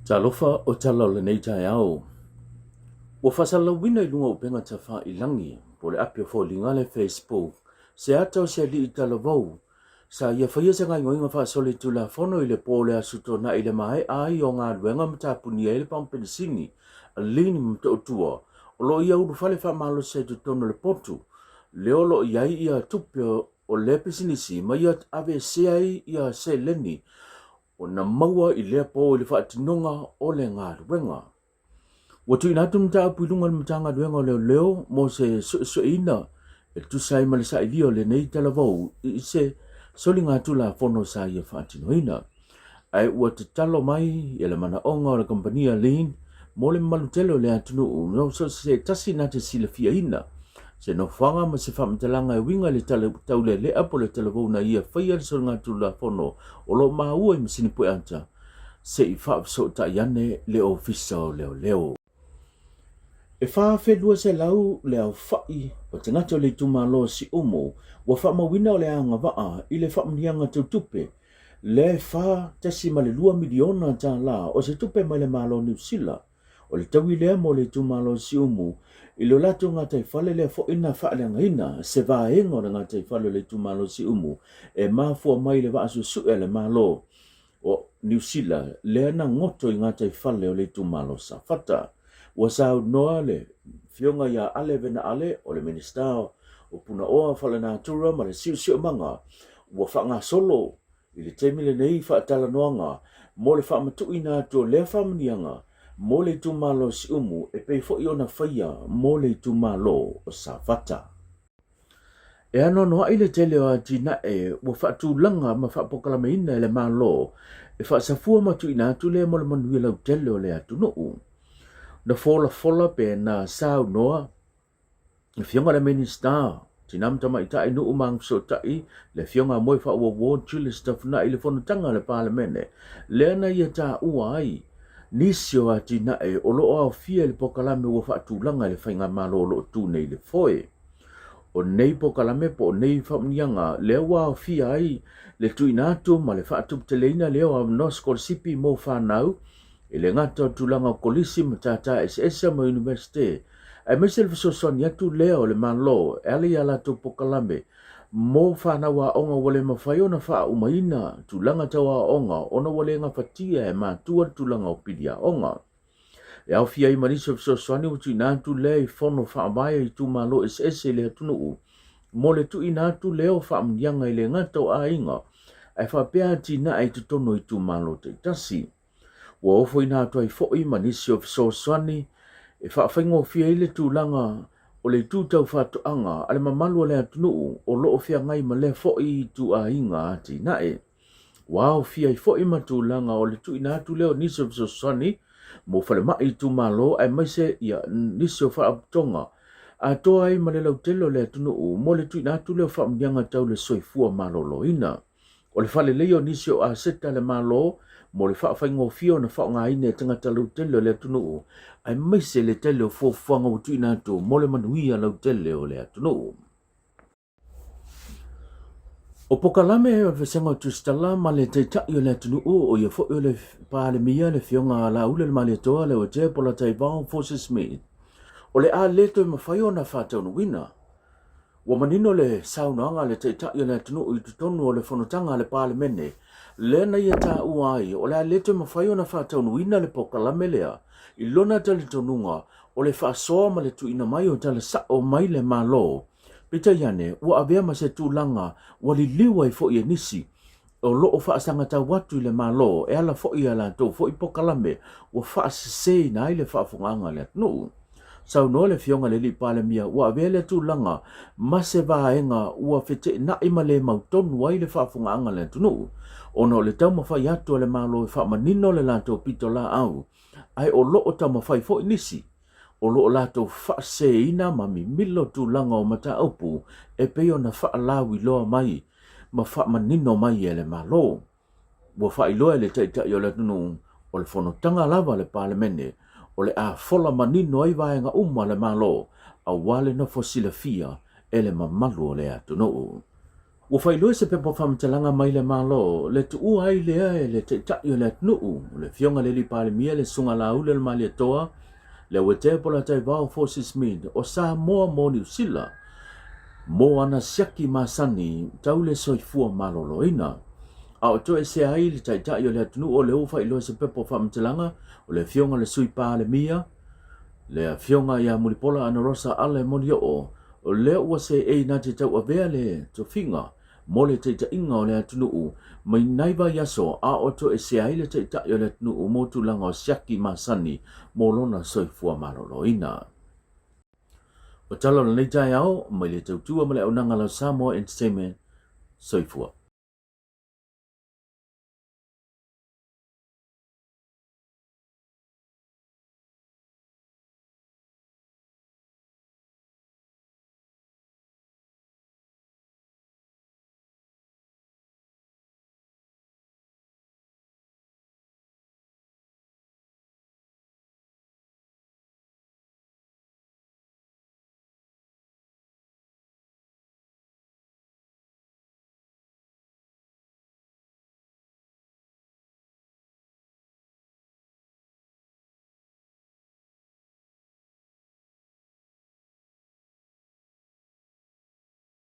Talofa o tala o lenei taeao. Ua faasalalauina i luga o upega tafailangi po o le api o foliga le Facebook se ata o se alii talavou sa ia faia se gaoioiga faasolitulafono i le po o le Aso Toonai i le maea ai o galuega ma tapunia ai le pamu penisini a Lin Motootua o lo o ia ulufale faamalosi ai i totonu o le potu lea o lo o i ai ia tupe o lea pisinisi ma ia aveesea ai ia seleni na maua i lea po i le faatinoga o le galuega. Ua tuuina atu le mataupu i luga o le Matagaluega o Leoleo mo se suesueina e tusa ai ma le sailia o lenei talavou i se soligatulafono sa ia faatinoina. Ae ua tatalo mai le manaoga o le kamupani a Lean mo le mamalu tele o le atunuu no so se tasi na te silafiaina se nofoaga ma se faamatalaga e uiga i le taulelea po o le talavou na ia faia le soligatulafono o lo o maua i masini pueata se i faafesootai ane le Ofisa o Leoleo. E 4,200 le aofai o tagata o le itumalo o Siumu ua faamauina o le agavaa i le faamanuiaga tau tupe lea e $4.2 miliona tala o se tupe mai le Malo o Niu Sila. O le taui lea mo le itumalo o Siumu i lo latou gataifale lea foi na faaleagaina se vaega o le gataifale o le itumalo o Siumu e mafua mai i le vaa suesue a le Malo o Niu Sila lea na goto i gataifale o le itumalo o Safata. Ua saunoa le Afioga ia Ale Vena Ale o le Minisita o Punaoa Faalenatura ma le Siosiomaga ua faagasolo i le taimi lenei faatalanoaga mo le faamatuuina atu o lea faamanuiaga mo le itumalo o Siumu e pei foi ona faia mo le itumalo o Safata. E anoanoai le tele o atinae ua faatulaga ma faapokalameina e le Malo e faasafua ma tuuina atu lea mo le manuia lautele o le atunuu. Na folafola pe na saunoa le Afioga i le Minisita o Tina ma Tamaitai, Nuu ma Agafesootai, le Afioga a Moefaauouo Julius Tafunai i le fonotaga a le Palemene, lea na ia taua ai nisi o atinae o lo o aofia i le polokalame ua faatulaga e le Faigamalo o lo o tu nei i le foe. O nei polokalame po o nei faamanuiaga lea ua aofia ai le tuuina atu ma le faatuputeleina lea o avanoa sikolasipi mo fanau e le gata o le tulaga o kolisi, matata eseese ma Iunivesite, aemaise le fesoasoani atu lea o le Malo e ala i a latou polokalame mo fanau aoga ua le mafai ona faaaumaina tulaga tau aoaoga ona ua le gafatia e matua le tulaga o pili aoga. E aofia ai ma nisi o fesoasoani ua tuuina atu lea i fono faavae a itumalo eseese i le atunuu mo le tuuina atu lea o faamanuiaga i le gata o aiga ae faapea atinae i totonu o itumalo taitasi. Ua ofoina atu ai foi ma nisi o fesoasoani e faafaigofie ai le tulaga o le itu tau faatoaga a le mamalu o le atunuu o lo o feagai ma lea foi ituaiga atinae. Ua aofia ai foi ma tulaga o le tuuina atu lea o nisi o fesoasoani mo falemai itumalo aemaise nisi o faalapotopotoga atoa ai ma le lautele o le atunuu mo le tuuina atu lea o faamanuiaga tau le soifua maloloina. O le faaleleia o nisi o aseta a le Malo mo le faafaigofie ona faaaogaina e tagata lautele o le atunuu, aemaise le tele o fuafuaga ua tuuina atu mo le manuia lautele o le atunuu. O pokalame o le Vasega o Tusitala ma le Taitai o le atunuu, o ia foi o le Palemia, le Afioga a Laaulialemalietoa Leuatea Polataivao Fosi Smith, o le a le toe mafai ona faataunuuina. Ua manino le saunoaga a le Taitai o le atunuu i totonu o le fonotaga a le Palemene, lea na ia taua ai o le a le toe mafai ona faataunuuina le polokalame lea i lona talitonuga o le faasoa ma le tuuina mai o tala sao mai le Malo. Peitai ane, ua avea ma se tulaga ua liliu ai foi e nisi o lo o faasagatau atu i le Malo e ala foi i a latou foi polokalame ua faaseseina ai le faafofogaaga a le atunuu. Saunoa le Afioga i le Alii Palemia ua avea lea tulaga ma se vaega ua feteenai ma le mautonu ai le faafofogaaga a le atunuu ona o le taumafai atu a le Malo e faamanino le latou pitolaau ae o lo o taumafai foi nisi o lo o latou faaseseina ma mimilo tulaga o mataupu e pei ona faalauiloa mai ma faamanino mai e le Malo. Ua faailoa e le Taitai o le atunuu, o le fonotaga lava a le Palemene o le a fola manino ai vaega uma a le Malo aua le nofo silafia e le mamalu o le atunuu. Ua faailoa i se pepa faamatalaga mai le Malo le tuua ai lea e le Taitai o le atunuu, o le Afioga i le Alii Palemia le Susuga Laauli o le Malietoa, le Auatea Polataivao Fosi Smith o Samoa mo Niu Sila, mo ana siaki masani tau le soifua maloloina. A o toesea ai le Taitai o le atunuu o lea ua faailoa i se pepa faamatalaga o le Afioga i le Sui Palemia, le Afioga ia Mulipola Anarosa Ale Molioo, o lea ua seei na te tauavea le tofiga mo le taitaiga o le atunuu mai nai vaiaso a o toesea ai le Taitai o le atunuu mo tulaga o siaki masani mo lona soifua maloloina. O tala o lenei taeao mai le tautua ma le auaunaga a lau Samoa Entertainment. Soifua.